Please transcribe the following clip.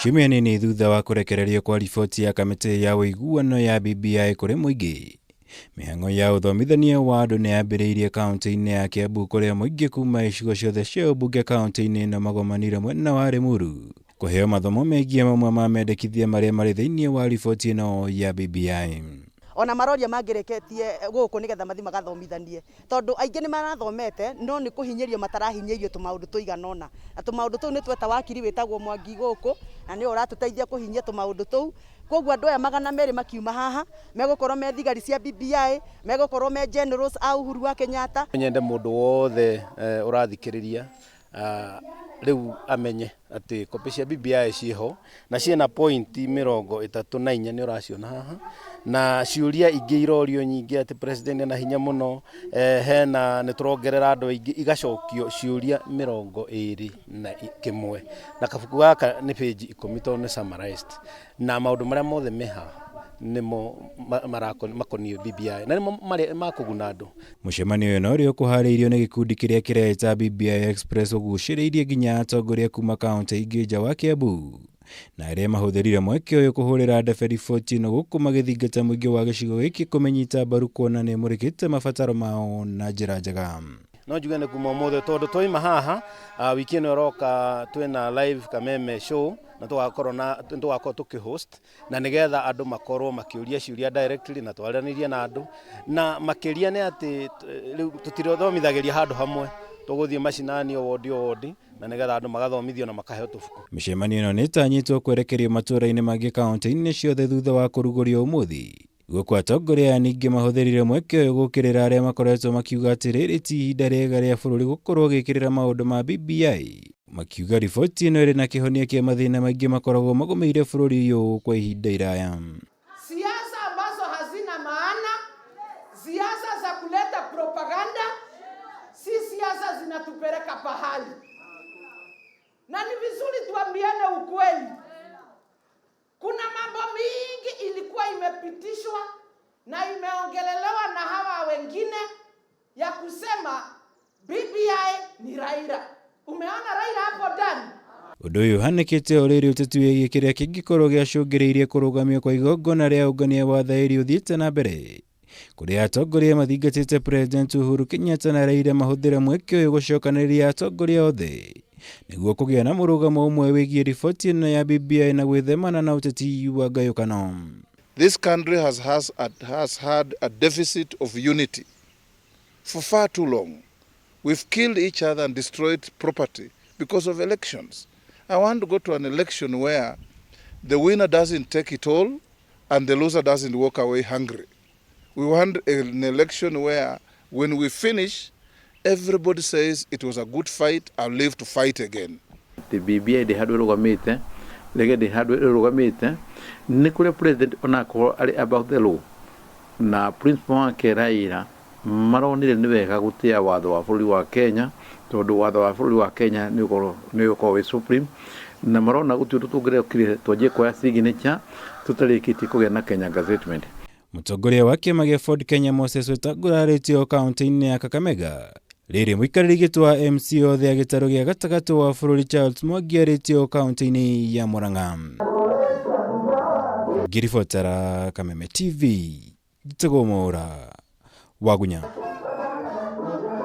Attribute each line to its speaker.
Speaker 1: Ciumia nini thutha wa kũrekererio kwa riboti ya kamĩtĩ ya ũiguano ya BBI kũrĩ mũingĩ, mĩhang'o ya ũthomithania wa andũ nĩ yambĩrĩirie kaunti-inĩ ya Kiambu kũrĩa mũingĩ kuma icigo ciothe cia ũmbunge kaunti-inĩ ĩno magomanire mwena wa Limuru kũheo mathomo megiĩ mamwe ma mendekithia marĩa marĩ thĩinĩ wa riboti ĩno ya BBI.
Speaker 2: Ona maroria mangĩreketie gũkũ nĩgetha mathiĩ magathomithanie, tondũ aingĩ nĩ marathomete no nĩ kũhinyĩrio matarahinyĩirio tũmaũndũ tũigana ũna, na tũmaũndũ tũu nĩ tweta wakiri wĩtagwo Mwangi gũkũ, na nĩwe ũratũteithia kũhinyia tũmaũndũ tũu. Koguo andũ aya 200 makiuma haha megũkorwo me thigari cia BBI, megũkorwo me generals a Uhuru wa Kenyatta.
Speaker 3: Nyende mũndũ wothe ũrathikĩrĩria rĩu amenye atĩ copy cia BBI ciĩho na ciĩna point 34, nĩ ũraciona haha, na ciũria ingĩ irorio nyingĩ atĩ president ena hinya mũno, hena nĩ tũrongerera andũ aingĩ, igacokio ciũria 21, na kabuku gaka nĩ page 10 tondũ nĩ summarized, na maũndũ marĩa mothe me haha nĩmo makoniĩ BBI na nĩmo makũguna andũ.
Speaker 1: Mũcemanio ũyũ na ũrĩa ũkũharĩirio nĩ gĩkundi kĩrĩa kĩreita BBI Express ũgucĩrĩirie nginya atongoria kuma kaunti ingĩ nja wa Kiambu, na arĩa mahũthĩrire mweke ũyũ kũhũrĩra ndebe riboti ĩno gũkũ magĩthingata mũingĩ wa gĩcigo gĩkĩ kũmĩnyita mbaru kuona nĩ ĩmũrĩkĩte mabataro mao na njĩra njega.
Speaker 3: No njuge nĩ kuma ũmũthĩ, tondũ twaima haha, wiki ĩno ĩroka twĩna live Kameme show na tũgakorwo na tũgakorwo tũkĩhost, na nĩgetha andũ makorwo makĩũria ciũria directly na twaranĩrie na andũ, na makĩria nĩ atĩ rĩu tũtirathomithagĩria handũ hamwe, tũgũthiĩ macinani, o wondi o wondi, na nĩgetha andũ magathomithio na makaheo tũbuku.
Speaker 1: Mĩcemanio ĩno nĩ ĩtanyĩtwo kwerekerio matũũra-inĩ mangĩ kaunti-inĩ ciothe thutha wa kũrugũrio ũmũthĩ. Gũkũ atongoria aya ningĩ mahũthĩrire mweke ũyũ gũkĩrĩra arĩa makoretwo makiuga atĩ rĩrĩ ti ihinda rĩega rĩa bũrũri gũkorwo ũgĩkĩrĩra maũndũ ma BBI, makiuga riboti ĩno ĩrĩ na kĩhonia kĩa mathĩna maingĩ makoragwo magũmĩire bũrũri ũyũ kwa ihinda iraya.
Speaker 4: Siasa ambazo hazina maana, siasa za kuleta propaganda, si siasa zinatupeleka pahali. Na ni vizuri tuambiane ukweli. Kuna mambo mingi ilikuwa imepitishwa na imeongelelewa na hawa wengine ya kusema BBI ni Raila. Umeona Raila hapo ndani?
Speaker 1: Ũndũ ũyũ ũhanĩkĩte o rĩrĩ ũteti wĩgiĩ kĩrĩa kĩngĩkorwo gĩacũngĩrĩirie kũrũgamio kwa igongona rĩa ũngania wa thaĩri ũthiĩte na mbere, kũrĩa atongoria mathingatĩte President Uhuru Kenyatta na Raila mahũthĩre mweke ũyũ gũcokanĩrĩria atongoria othe nĩguo kũgĩa na mũrũgamo ũmwe wĩgiĩ riboti ĩno ya BBI na gwĩthemana na ũteti wa ngayũkano.
Speaker 5: This country has had a deficit of unity for far too long. We've killed each other and destroyed property because of elections. I want to go to an election where the winner doesn't take it all and the loser doesn't walk away hungry. We want an election where when we finish, everybody says it was a good fight, I'll live to fight again.
Speaker 6: The BBI ndĩ handũ ĩrũgamĩte rege, ndĩ handũ ĩrũgamĩte, nĩ kũrĩa president onakorwo arĩ above the law na principal wake Raila maronire nĩ wega gũtĩa watho wa bũrũri wa Kenya, tondũ watho wa bũrũri wa Kenya nĩ ũkorwo wĩ supreme, na marona gũtirĩ ũndũ tũngĩrekire twanjie kuoya signature tũtarĩkĩtie kũgĩa na Kenya gazettement.
Speaker 1: Mũtongoria wa kĩama gĩa Ford Kenya Moses Wetangula arĩtie o kaunti-inĩ ya Kakamega. Rĩrĩ mũikarĩri gĩtĩ wa MC othe a gĩtarũ gĩa gatagatĩ wa bũrũri Charles Mwangi arĩtie o kaunti-inĩ ya Murang'a. Ngĩribotera Kameme TV, njĩtagwo Mwaũra Wagunya.